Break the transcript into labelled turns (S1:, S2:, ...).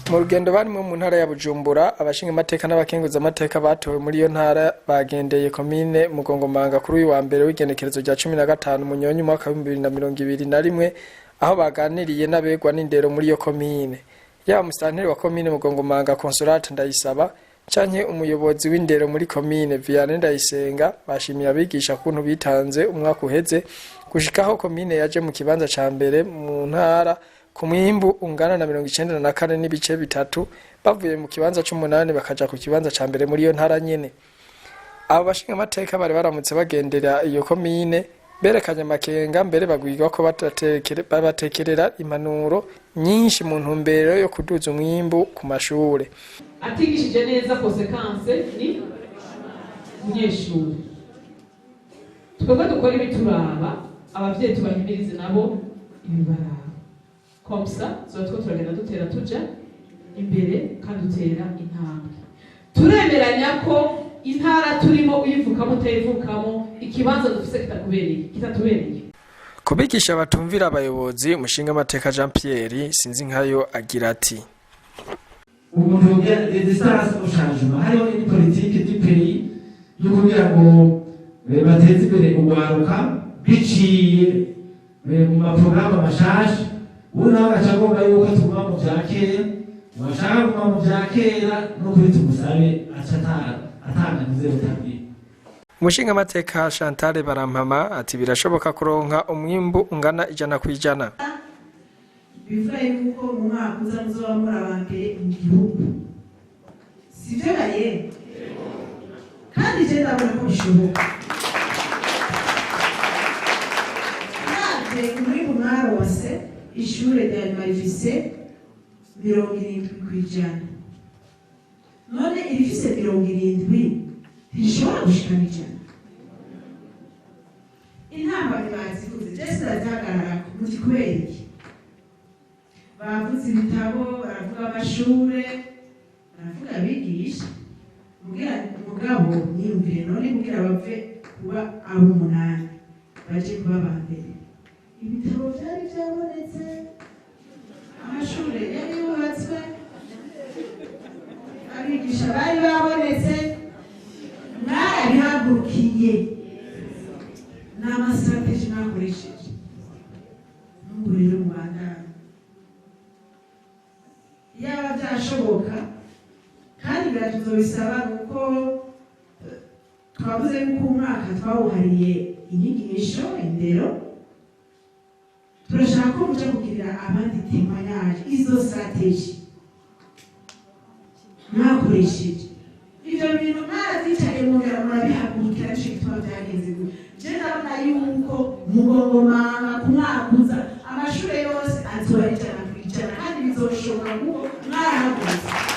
S1: Mu rugendo barimwo mu ntara ya Bujumbura, abashingamateka n'abakenguzamateka batowe muri iyo ntara bagendeye komine Mugongomanga kuri uyu wa mbere w'igenekerezo rya 15 Munyonyo umwaka w'2021, aho baganiriye n'abegwa n'indero muri iyo komine. Yaba musitanteri wa komine Mugongomanga, Consolate Ndayisaba, canke umuyobozi w'indero muri komine, Vianney Ndayisenga, bashimiye abigisha kuntu bitanze umwaka uheze gushikaho komine yaje mu kibanza ca mbere mu ntara ku mwimbu ungana na 94.3, bavuye mu kibanza c'umunani bakaja ku kibanza ca mbere muri iyo ntara nyene. Abo bashingamateka bari baramutse bagendera iyo komine berekanye amakenga, mbere bagwirwa ko babatekerera impanuro nyinshi mu ntumbero yo kuduza umwimbu ku mashure.
S2: Atigishije neza, conséquence ni umunyeshuri. Twebwe dukora ibituraba, abavyeyi tubahimirize nabo ibibaraba. Comme ça tuba two turagenda dutera tuja imbere kandi dutera intambwe. Turemeranya ko intara turimo, uyivukamo utayivukamo, ikibanza dufise kitakubereye, kitatubereye.
S1: Kubigisha batumvira abayobozi, umushingamateka Jean Pierre Sinzinkayo agira ati:
S3: Umuntu résistance au changement, hariho une politique du pays yo kugira ngo bateze imbere urwaruka biciye mu maporogaramu mashasha. Ubu nawe agaca agomba yuko tuguma mu vya kera. Washaka kuguma mu vya kera, no kuri tumusabe aca atanga ntuze butabwira.
S1: Umushingamateka Chantal Barampama ati: "Birashoboka kuronka umwimbu ungana 100%."
S4: Bivuga yuko mu mwaka uza muzoba muri aba mbere mu gihugu, sivyo gaye? Kandi je ndabona ko bishoboka. Natwe umwimbu mwarose, ishure rya nyuma rifise 70%. None irifise 70 ntirishobora gushikana 100? Intambamyi bazivuze, je sinazihagararako. Muti kubera iki? Bavuze ibitabo, baravuga amashure, baravuga abigisha. Mugira mugabo niyumvire, none kugira bave kuba ab'umunani baje kuba aba mbere, ibitabo vyari vyabonetse, amashure yari yubatswe, abigisha bari babonetse, mwarabihagurukiye. Ni ama stratégies mwakoresheje. N'ubu rero mubandanye yaba byashoboka, kandi biratuzobisaba nuko twavuze yuko umwaka twawuhariye inyigisho, indero. Turashaka ko muja kugirira abandi témoignage izo stratégies mwakoresheje. Ivyo bintu mwaravyicaye, mwongera murabihagurukira, nico gituma vyagenze gutya. Je ndabona yuko Mugongomanga ku mwaka uza amashure yose azoba 100%, kandi bizoshoboka kuko mwarahagurutse.